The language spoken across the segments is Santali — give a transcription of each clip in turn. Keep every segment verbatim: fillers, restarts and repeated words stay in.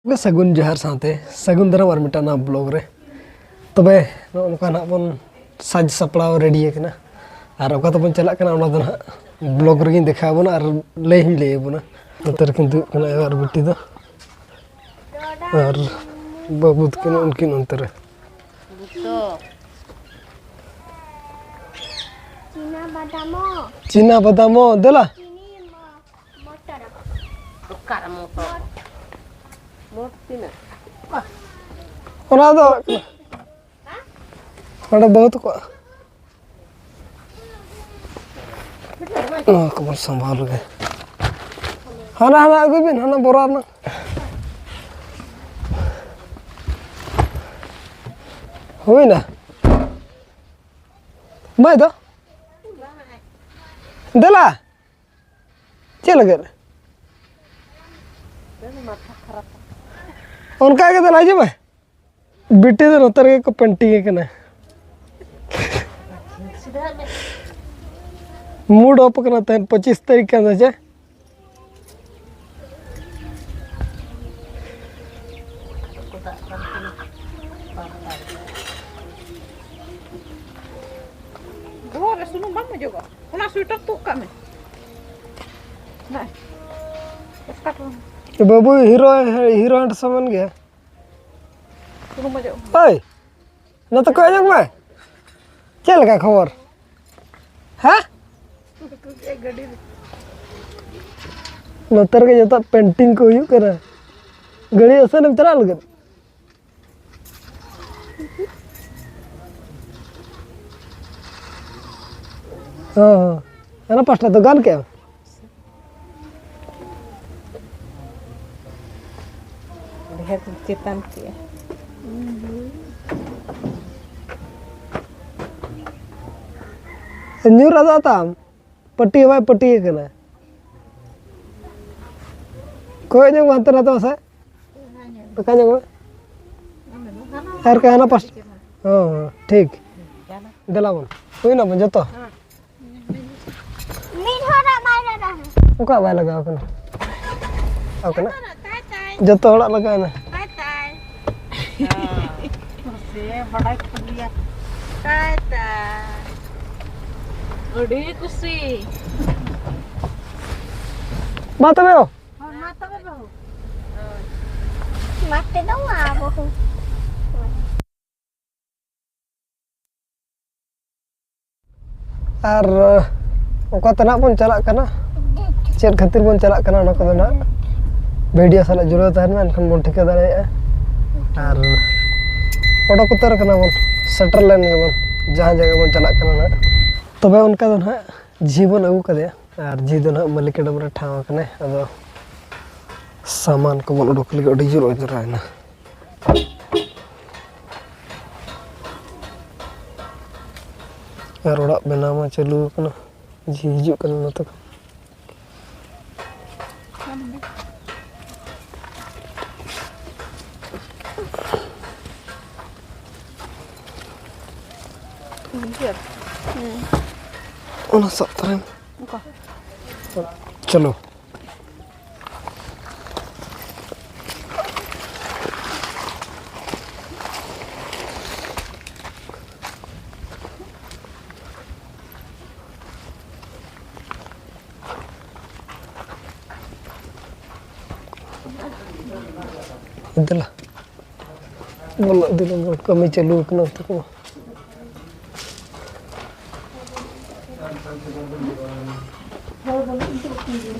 ᱜᱮ ᱥᱟᱹᱜᱩᱱ ᱡᱚᱦᱟᱨ ᱥᱟᱶᱛᱮ ᱥᱟᱹᱜᱩᱱ ᱫᱟᱨᱟᱢ ᱟᱨ ᱢᱤᱫᱴᱟᱝ ᱱᱟᱣᱟ ᱵᱞᱚᱜ ᱨᱮ᱾ ᱛᱚᱵᱮ ᱱᱚᱜᱼᱚ ᱱᱚᱝᱠᱟ ᱱᱟᱦᱟᱜ ᱵᱚᱱ ᱥᱟᱡᱽ ᱥᱟᱯᱲᱟᱣ ᱨᱮᱰᱤ ᱟᱠᱟᱱᱟ, ᱟᱨ ᱚᱠᱟ ᱛᱮᱵᱚᱱ ᱪᱟᱞᱟᱜ ᱠᱟᱱᱟ ᱚᱱᱟ ᱫᱚ ᱱᱟᱦᱟᱜ ᱵᱞᱚᱜ ᱨᱮᱜᱮᱧ ᱫᱮᱠᱷᱟᱣ ᱟᱵᱚᱱᱟ ᱟᱨ ᱞᱟᱹᱭ ᱦᱚᱸᱧ ᱞᱟᱹᱭ ᱟᱵᱚᱱᱟ᱾ ᱱᱚᱛᱮ ᱨᱮ ᱠᱤᱱᱛᱩ ᱦᱩᱭᱩᱜ ᱠᱟᱱᱟ ᱟᱭᱳ ᱟᱨ ᱵᱤᱴᱤ ᱫᱚ, ᱟᱨ ᱵᱟᱹᱵᱩ ᱛᱟᱹᱠᱤᱱ ᱩᱱᱠᱤᱱ ᱚᱱᱛᱮ ᱨᱮ᱾ ᱪᱤᱱᱟ ᱵᱟᱫᱟᱢᱚ᱾ ᱪᱤᱱᱟ ᱵᱟᱫᱟᱢᱚ, ᱫᱮᱞᱟ᱾ ᱪᱤᱱᱤ ᱢᱚ-, ᱢᱚᱴᱚᱨ᱾ ᱚᱠᱟᱨᱮ ᱢᱚᱴᱚᱨ? ᱢᱚᱴ ᱛᱤᱱᱟᱹᱜ? ᱚᱱᱟ ᱫᱚ ᱱᱚᱰᱮ ᱵᱟᱹᱦᱩ ᱛᱟᱠᱚᱣᱟ᱾ ᱱᱚᱣᱟ ᱠᱚᱵᱚᱱ ᱥᱟᱢᱵᱟᱣ ᱞᱮᱜᱮ᱾ ᱦᱟᱱᱟ, ᱦᱟᱱᱟ ᱟᱹᱜᱩᱭ ᱵᱤᱱ, ᱦᱟᱱᱟ ᱵᱚᱨᱟ ᱨᱮᱱᱟᱜ᱾ ᱦᱩᱭᱱᱟ᱾ ᱢᱟᱹᱭ ᱫᱚ? ᱫᱮᱞᱟ᱾ ᱪᱮᱫ ᱞᱟᱹᱜᱤᱫ? ᱚᱱᱠᱟ ᱜᱮ ᱫᱮᱞᱟ, ᱦᱤᱡᱩᱜ ᱢᱮ᱾ ᱵᱤᱴᱤ ᱫᱚ ᱱᱚᱛᱮ ᱨᱮᱜᱮ ᱠᱚ ᱯᱮᱱᱴᱤᱝ ᱟᱠᱟᱱᱟ᱾ ᱢᱩᱰ ᱚᱯᱷ ᱟᱠᱟᱱᱟ ᱛᱮᱦᱮᱧ, ᱯᱚᱸᱪᱤᱥ ᱛᱟᱹᱨᱤᱠᱷ ᱠᱟᱱᱟ ᱪᱮ? ᱵᱚᱦᱚᱜ ᱨᱮ ᱥᱩᱱᱩᱢ ᱵᱟᱝ ᱚᱡᱚᱜᱚᱜᱼᱟ? ᱚᱱᱟ ᱥᱩᱭᱮᱴᱟᱨ ᱛᱩᱫ ᱠᱟᱜ ᱢᱮ᱾ ᱱᱚᱜᱼᱚᱭ, ᱮᱥᱠᱟᱨᱴ ᱵᱟᱝ᱾ ᱵᱟᱹᱵᱩ ᱦᱤᱨᱳ, ᱦᱤᱨᱳ ᱦᱮᱱᱰᱥᱚᱢ ᱮᱱ ᱜᱮᱭᱟ᱾ ᱥᱩᱱᱩᱢ ᱚᱡᱚᱜ ᱢᱮ᱾ ᱳᱭ, ᱱᱚᱛᱮ ᱠᱚ ᱚᱡᱚᱜ ᱢᱮ᱾ ᱪᱮᱫ ᱞᱮᱠᱟ ᱠᱷᱚᱵᱚᱨ? ᱦᱮᱸ? ᱱᱚᱛᱮ ᱨᱮᱜᱮ ᱡᱚᱛᱚ ᱯᱮᱱᱴᱤᱝ ᱠᱚ ᱦᱩᱭᱩᱜ ᱠᱟᱱᱟ᱾ ᱜᱟᱹᱲᱤ ᱟᱥᱮᱱ ᱮᱢ ᱪᱟᱞᱟᱜ ᱞᱟᱹᱜᱤᱫ? ᱦᱚᱸ, ᱦᱚᱸ᱾ ᱦᱟᱱᱟ ᱯᱟᱥᱴᱟ ᱫᱚ ᱜᱟᱱ ᱠᱮᱜᱼᱟᱢ? ᱰᱷᱮᱨ ᱪᱮᱛᱟᱱ ᱠᱮᱜᱼᱟ᱾ ᱧᱩᱨ ᱟᱫᱚᱜ ᱛᱟᱢ, ᱯᱟᱹᱴᱤ ᱦᱚᱸ ᱵᱟᱭ ᱯᱟᱹᱴᱤ ᱠᱟᱱᱟ᱾ ᱠᱚᱭᱚᱜ ᱧᱚᱜ ᱢᱮ ᱦᱟᱱᱛᱮ ᱱᱟᱛᱮ ᱢᱟᱥᱮ᱾ ᱵᱟᱠᱷᱟᱡ ᱧᱮᱞ ᱢᱮ᱾ ᱟᱨ ᱠᱟ ᱦᱟᱱᱟ ᱯᱟᱥ-, ᱦᱚᱸ, ᱦᱚᱸ, ᱴᱷᱤᱠ᱾ ᱫᱮᱞᱟ ᱵᱚᱱ᱾ ᱦᱩᱭᱱᱟ ᱵᱚᱱ ᱡᱚᱛᱚ? ᱢᱤᱫ ᱦᱚᱲᱟᱜ ᱵᱟᱭ ᱞᱟᱜᱟᱣ ᱠᱟᱱᱟ᱾ ᱚᱠᱟ ᱵᱟᱭ ᱞᱟᱜᱟᱣ ᱠᱟᱱᱟ? ᱚᱠᱟ ᱠᱟᱱᱟ? ᱡᱚᱛᱚ ᱦᱚᱲᱟᱜ ᱞᱟᱜᱟᱣᱮᱱᱟ᱾ ᱛᱟᱭ ᱛᱟᱭ᱾ ᱥᱮ ᱵᱟᱰᱟᱭ ᱠᱚ ᱜᱮᱭᱟ᱾ ᱛᱟᱭ ᱛᱟᱭ᱾ ᱟᱹᱰᱤ ᱠᱩᱥᱤ᱾ ᱢᱟ ᱛᱚᱵᱮ ᱚ᱾ ᱦᱳᱭ, ᱢᱟ ᱛᱚᱵᱮ ᱵᱟᱹᱦᱩ᱾ ᱢᱟ ᱛᱮᱫᱚ ᱢᱟ ᱵᱟᱹᱦᱩ᱾ ᱟᱨ ᱚᱠᱟᱛᱮ ᱱᱟᱜ ᱵᱚᱱ ᱪᱟᱞᱟᱜ ᱠᱟᱱᱟ, ᱪᱮᱫ ᱠᱷᱟᱹᱛᱤᱨ ᱵᱚᱱ ᱪᱟᱞᱟᱜ ᱠᱟᱱᱟ, ᱚᱱᱟ ᱠᱚᱫᱚ ᱱᱟᱜ ᱵᱷᱤᱰᱤᱭᱳ ᱥᱟᱞᱟᱜ ᱡᱩᱲᱟᱹᱣ ᱛᱟᱦᱮᱱ ᱢᱮ, ᱮᱱᱠᱷᱟᱱ ᱵᱚᱱ ᱴᱷᱤᱠᱟᱹ ᱫᱟᱲᱮᱭᱟᱜᱼᱟ᱾ ᱟᱨ ᱚᱰᱚᱠ ᱩᱛᱟᱹᱨ ᱠᱟᱱᱟ ᱵᱚᱱ, ᱥᱮᱴᱮᱨ ᱞᱮᱱ ᱜᱮᱵᱚᱱ, ᱡᱟᱦᱟᱸ ᱡᱟᱭᱜᱟ ᱵᱚᱱ ᱪᱟᱞᱟᱜ ᱠᱟᱱᱟ ᱱᱟᱜ᱾ ᱛᱚᱵᱮ ᱚᱱᱠᱟ ᱫᱚ ᱱᱟᱜ ᱡᱷᱤ ᱵᱚᱱ ᱟᱹᱜᱩ ᱠᱟᱫᱮᱭᱟ, ᱟᱨ ᱡᱷᱤ ᱫᱚ ᱱᱟᱜ ᱢᱟᱹᱞᱤᱠ ᱦᱮᱰᱮᱢ ᱨᱮ ᱴᱷᱟᱶ ᱟᱠᱟᱱᱟᱭ᱾ ᱟᱫᱚ ᱥᱟᱢᱟᱱ ᱠᱚᱵᱚᱱ ᱩᱰᱩᱠ ᱞᱟᱹᱜᱤᱫ ᱟᱹᱰᱤ ᱡᱳᱨ ᱚᱸᱡᱽᱨᱟᱭᱮᱱᱟ᱾ ᱟᱨ ᱚᱲᱟᱜ ᱵᱮᱱᱟᱣ ᱢᱟ ᱪᱟᱹᱞᱩ ᱟᱠᱟᱱᱟ, ᱡᱷᱤ ᱦᱤᱡᱩᱜ ᱠᱟᱱᱟ ᱱᱚᱛᱮ ᱠᱷᱚᱱ᱾ ᱚᱱᱟ ᱥᱟᱵ ᱛᱟᱨᱟᱭ ᱢᱮ᱾ ᱚᱠᱟ? ᱪᱚᱞᱚ᱾ ᱫᱮᱞᱟ᱾ ᱵᱚᱞᱚ ᱤᱫᱤ ᱞᱮᱱ ᱜᱮ, ᱠᱟᱹᱢᱤ ᱪᱟᱹᱞᱩ ᱟᱠᱟᱱᱟ ᱛᱟᱠᱚ᱾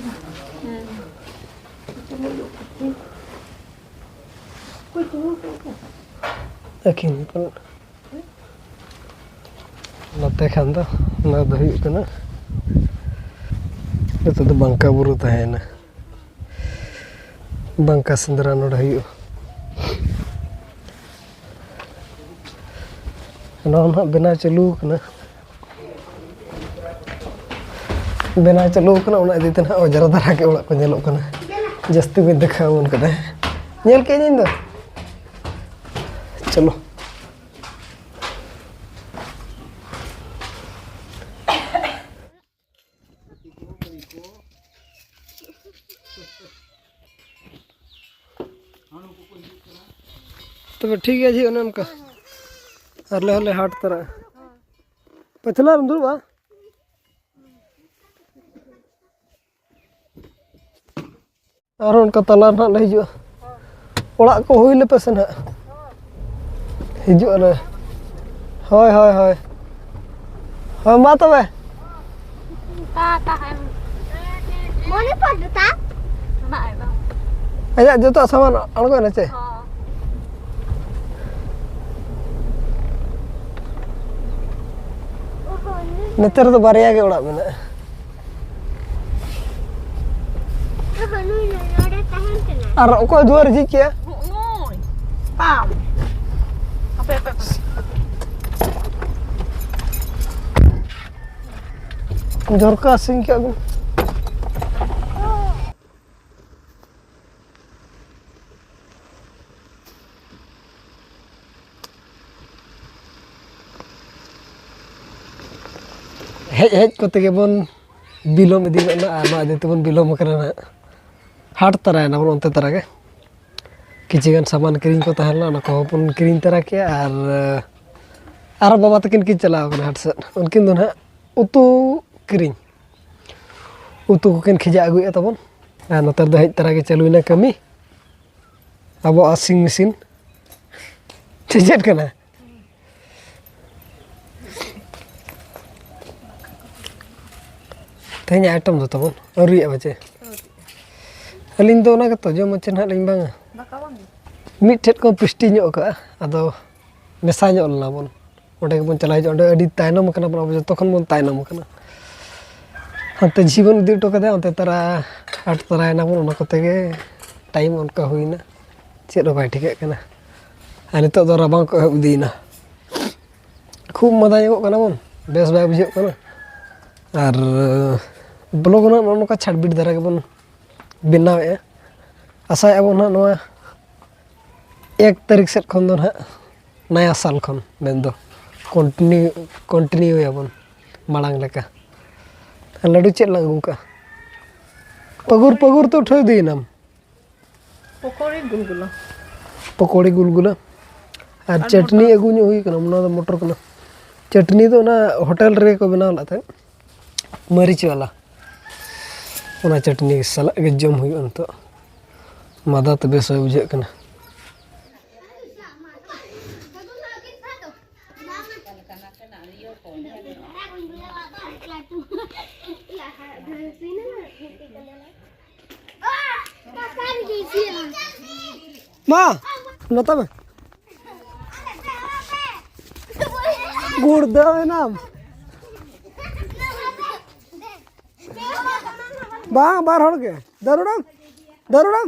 ᱟᱹᱠᱤᱱ ᱦᱚᱯᱚᱱ᱾ ᱱᱚᱛᱮ ᱠᱷᱟᱱ ᱫᱚ ᱱᱚᱣᱟ ᱫᱚ ᱦᱩᱭᱩᱜ ᱠᱟᱱᱟ, ᱱᱤᱛᱚᱜ ᱫᱚ ᱵᱟᱝᱠᱟ ᱵᱩᱨᱩ ᱛᱟᱦᱮᱸᱭᱮᱱᱟ, ᱵᱟᱝᱠᱟ ᱥᱮᱸᱫᱽᱨᱟ ᱱᱚᱰᱮ ᱦᱩᱭᱩᱜᱼᱟ᱾ ᱱᱚᱣᱟ ᱱᱟᱦᱟᱜ ᱵᱮᱱᱟᱣ ᱪᱟᱹᱞᱩ ᱠᱟᱱᱟ, ᱵᱮᱱᱟᱣ ᱪᱟᱹᱞᱩ ᱠᱟᱱᱟ, ᱚᱱᱟ ᱤᱫᱤ ᱛᱮ ᱱᱟᱦᱟᱜ ᱚᱡᱽᱨᱟ ᱫᱷᱟᱨᱟ ᱜᱮ ᱚᱲᱟᱜ ᱠᱚ ᱧᱮᱞᱚᱜ ᱠᱟᱱᱟ᱾ ᱡᱟᱹᱥᱛᱤ ᱵᱟᱹᱧ ᱫᱮᱠᱷᱟᱣ ᱟᱵᱚᱱ ᱠᱟᱱᱟ, ᱧᱮᱞ ᱠᱮᱫ ᱤᱧ ᱫᱚ᱾ ᱪᱚᱞᱚ᱾ ᱛᱚᱵᱮ ᱴᱷᱤᱠ ᱜᱮᱭᱟ ᱡᱷᱤ, ᱚᱱᱮ ᱚᱱᱠᱟ᱾ ᱟᱨ ᱞᱮ ᱦᱚᱸᱞᱮ ᱦᱟᱴ ᱛᱟᱨᱟᱜᱼᱟ᱾ ᱯᱟᱹᱪᱷᱞᱟᱹ ᱨᱮᱢ ᱫᱩᱲᱩᱵᱼᱟ? ᱟᱨᱦᱚᱸ ᱚᱱᱠᱟ ᱛᱟᱞᱟ ᱨᱮ ᱱᱟᱦᱟᱜ ᱞᱮ ᱦᱤᱡᱩᱜᱼᱟ᱾ ᱚᱲᱟᱜ ᱠᱚ ᱦᱩᱭ ᱞᱮᱯᱮ ᱥᱮ ᱱᱟᱦᱟᱜ ᱦᱤᱡᱩᱜ ᱟᱞᱮ᱾ ᱦᱳᱭ, ᱦᱳᱭ, ᱦᱳᱭ᱾ ᱦᱳᱭ, ᱢᱟ ᱛᱚᱵᱮ᱾ ᱢᱚᱱᱤᱯᱩᱨ ᱫᱚ ᱛᱟ? ᱟᱭᱟᱜ ᱡᱚᱛᱚ ᱥᱟᱢᱟᱱ ᱟᱬᱜᱚᱭᱮᱱᱟ ᱪᱮ? ᱦᱚᱸ᱾ ᱱᱚᱛᱮ ᱨᱮᱫᱚ ᱵᱟᱨᱭᱟ ᱜᱮ ᱚᱲᱟᱜ ᱢᱮᱱᱟᱜᱼᱟ᱾ ᱟᱨ ᱚᱠᱚᱭ ᱫᱩᱣᱟᱹᱨ ᱡᱷᱤᱡ ᱠᱮᱜᱼᱟ? ᱱᱩᱭ᱾ ᱯᱟᱢ᱾ ᱦᱟᱯᱮ, ᱦᱟᱯᱮ, ᱦᱟᱯᱮ᱾ ᱡᱷᱚᱨᱠᱟ ᱥᱤᱧ ᱠᱟᱜ ᱵᱤᱱ᱾ ᱦᱮᱡ ᱦᱮᱡ ᱠᱚᱛᱮ ᱜᱮᱵᱚᱱ ᱵᱤᱞᱚᱢ ᱤᱫᱤ ᱜᱚᱫ ᱮᱱᱟ, ᱟᱨ ᱱᱚᱣᱟ ᱤᱫᱤ ᱛᱮᱵᱚᱱ ᱵᱤᱞᱚᱢ ᱟᱠᱟᱱᱟ ᱱᱟᱦᱟᱜ᱾ ᱦᱟᱴ ᱛᱟᱨᱟᱭᱮᱱᱟ ᱵᱚᱱ ᱚᱱᱛᱮ ᱛᱟᱨᱟ ᱜᱮ᱾ ᱠᱤᱪᱷᱩ ᱜᱟᱱ ᱥᱟᱢᱟᱱ ᱠᱤᱨᱤᱧ ᱠᱚ ᱛᱟᱦᱮᱸ ᱞᱮᱱᱟ, ᱚᱱᱟ ᱠᱚᱦᱚᱸ ᱵᱚᱱ ᱠᱤᱨᱤᱧ ᱛᱟᱨᱟ ᱠᱮᱜᱼᱟ᱾ ᱟᱨ, ᱟᱨ ᱵᱟᱵᱟ ᱛᱟᱹᱠᱤᱱ ᱠᱤᱱ ᱪᱟᱞᱟᱣ ᱠᱟᱱᱟ ᱦᱟᱴ ᱥᱮᱫ᱾ ᱩᱱᱠᱤᱱ ᱫᱚ ᱱᱟᱦᱟᱜ ᱩᱛᱩ ᱠᱤᱨᱤᱧ, ᱩᱛᱩ ᱠᱚᱠᱤᱱ ᱠᱷᱮᱡᱟ ᱟᱹᱜᱩᱭᱮᱫᱼᱟ ᱛᱟᱵᱚᱱ᱾ ᱟᱨ ᱱᱚᱛᱮ ᱫᱚ ᱦᱮᱡ ᱛᱟᱨᱟ ᱜᱮ ᱪᱟᱹᱞᱩᱭᱮᱱᱟ ᱠᱟᱹᱢᱤ᱾ ᱟᱵᱚ ᱟᱥᱤᱝ ᱢᱮᱥᱤᱱ ᱥᱮ ᱪᱮᱫ ᱠᱟᱱᱟ? ᱛᱮᱦᱮᱧᱟᱜ ᱟᱭᱴᱮᱢ ᱫᱚ ᱛᱟᱵᱚᱱ ᱟᱹᱣᱨᱤᱭᱟᱜᱼᱟ ᱯᱟᱪᱮ? ᱟᱹᱞᱤᱧ ᱫᱚ ᱚᱱᱟ ᱜᱮᱛᱚ ᱡᱚᱢ ᱢᱟᱪᱮ ᱱᱟᱦᱟᱜ ᱞᱤᱧ ᱵᱟᱝᱟ᱾ ᱫᱟᱠᱟ ᱵᱟᱝ? ᱢᱤᱫ ᱴᱷᱮᱡ ᱠᱚ ᱯᱤᱥᱴᱤ ᱧᱚᱜ ᱠᱟᱜᱼᱟ, ᱟᱫᱚ ᱢᱮᱥᱟ ᱧᱚᱜ ᱞᱮᱱᱟ ᱵᱚᱱ᱾ ᱚᱸᱰᱮ ᱜᱮᱵᱚᱱ ᱪᱟᱞᱟᱣ ᱦᱤᱡᱩᱜᱼᱟ᱾ ᱚᱸᱰᱮ ᱟᱹᱰᱤ ᱛᱟᱭᱱᱚᱢ ᱟᱠᱟᱱᱟ ᱵᱚᱱ, ᱟᱵᱚ ᱡᱚᱛᱚ ᱠᱷᱚᱱ ᱵᱚᱱ ᱛᱟᱭᱱᱚᱢ ᱟᱠᱟᱱᱟ᱾ ᱦᱟᱱᱛᱮ ᱡᱷᱤ ᱵᱚᱱ ᱤᱫᱤ ᱦᱚᱴᱚ ᱠᱟᱫᱟ, ᱚᱱᱛᱮ ᱛᱟᱨᱟ ᱟᱴ ᱛᱟᱨᱟᱭᱮᱱᱟ ᱵᱚᱱ, ᱚᱱᱟ ᱠᱚᱛᱮ ᱜᱮ ᱴᱟᱭᱤᱢ ᱚᱱᱠᱟ ᱦᱩᱭᱱᱟ, ᱪᱮᱫ ᱦᱚᱸ ᱵᱟᱭ ᱴᱷᱤᱠᱟᱹᱜ ᱠᱟᱱᱟ᱾ ᱟᱨ ᱱᱤᱛᱚᱜ ᱫᱚ ᱨᱟᱵᱟᱝ ᱠᱚ ᱮᱦᱚᱵ ᱤᱫᱤᱭᱮᱱᱟ, ᱠᱷᱩᱵ ᱢᱟᱫᱟ ᱧᱚᱜᱚᱜ ᱠᱟᱱᱟ ᱵᱚᱱ, ᱵᱮᱥ ᱵᱟᱭ ᱵᱩᱡᱷᱟᱹᱜ ᱠᱟᱱᱟ᱾ ᱟᱨ ᱵᱞᱚᱜ ᱨᱮᱱᱟᱜ ᱱᱚᱜᱼᱚ ᱱᱚᱝᱠᱟ ᱪᱷᱟᱴᱵᱤᱴ ᱫᱷᱟᱨᱟ ᱜᱮᱵᱚᱱ ᱵᱮᱱᱟᱣᱮᱫᱼᱟ᱾ ᱟᱥᱟᱭᱮᱫᱼᱟ ᱵᱚᱱ ᱦᱟᱸᱜ ᱱᱚᱣᱟ ᱮᱠ ᱛᱟᱹᱨᱤᱠᱷ ᱥᱮᱫ ᱠᱷᱚᱱ ᱫᱚ ᱱᱟᱦᱟᱜ ᱱᱟᱭᱟ ᱥᱟᱞ ᱠᱷᱚᱱ ᱢᱮᱱᱫᱚ ᱠᱚᱱᱴᱤᱱᱤᱭᱩ, ᱠᱚᱱᱴᱤᱱᱤᱭᱩᱭᱟᱵᱚᱱ ᱢᱟᱲᱟᱝ ᱞᱮᱠᱟ᱾ ᱞᱟᱹᱰᱩ ᱪᱮᱫ ᱞᱟᱝ ᱟᱹᱜᱩ ᱠᱟᱜᱼᱟ? ᱯᱟᱹᱜᱩᱨ ᱯᱟᱹᱜᱩᱨ ᱛᱮ ᱩᱴᱷᱟᱹᱣ ᱤᱫᱤᱭᱮᱱᱟᱢ᱾ ᱯᱚᱠᱚᱲᱤ ᱜᱩᱞᱜᱩᱞᱟ᱾ ᱯᱚᱠᱚᱲᱤ ᱜᱩᱞᱜᱩᱞᱟ᱾ ᱟᱨ ᱪᱟᱴᱱᱤ ᱟᱹᱜᱩ ᱧᱚᱜ ᱦᱩᱭ ᱠᱟᱱᱟ, ᱚᱱᱟ ᱫᱚ ᱢᱚᱴᱚᱨ ᱠᱟᱱᱟ᱾ ᱪᱟᱴᱱᱤ ᱫᱚ ᱚᱱᱟ ᱦᱳᱴᱮᱞ ᱨᱮᱜᱮ ᱠᱚ ᱵᱮᱱᱟᱣ ᱞᱮᱫ ᱛᱟᱦᱮᱸᱫ, ᱢᱟᱹᱨᱤᱪ ᱵᱟᱞᱟ᱾ ᱚᱱᱟ ᱪᱟᱴᱱᱤ ᱥᱟᱞᱟᱜ ᱜᱮ ᱡᱚᱢ ᱦᱩᱭᱩᱜᱼᱟ ᱱᱤᱛᱚᱜ᱾ ᱢᱟᱫᱟ ᱛᱮ ᱵᱮᱥ ᱵᱟᱭ ᱵᱩᱡᱷᱟᱹᱜ ᱠᱟᱱᱟ᱾ ᱢᱟ, ᱱᱚᱛᱮ ᱢᱮ᱾ ᱜᱩᱲᱫᱟᱹᱣ ᱮᱱᱟᱢ᱾ ᱵᱟᱝ, ᱵᱟᱨ ᱦᱚᱲ ᱜᱮ᱾ ᱫᱟᱹᱨᱩᱲᱟᱢ? ᱫᱟᱹᱨᱩᱲᱟᱢ?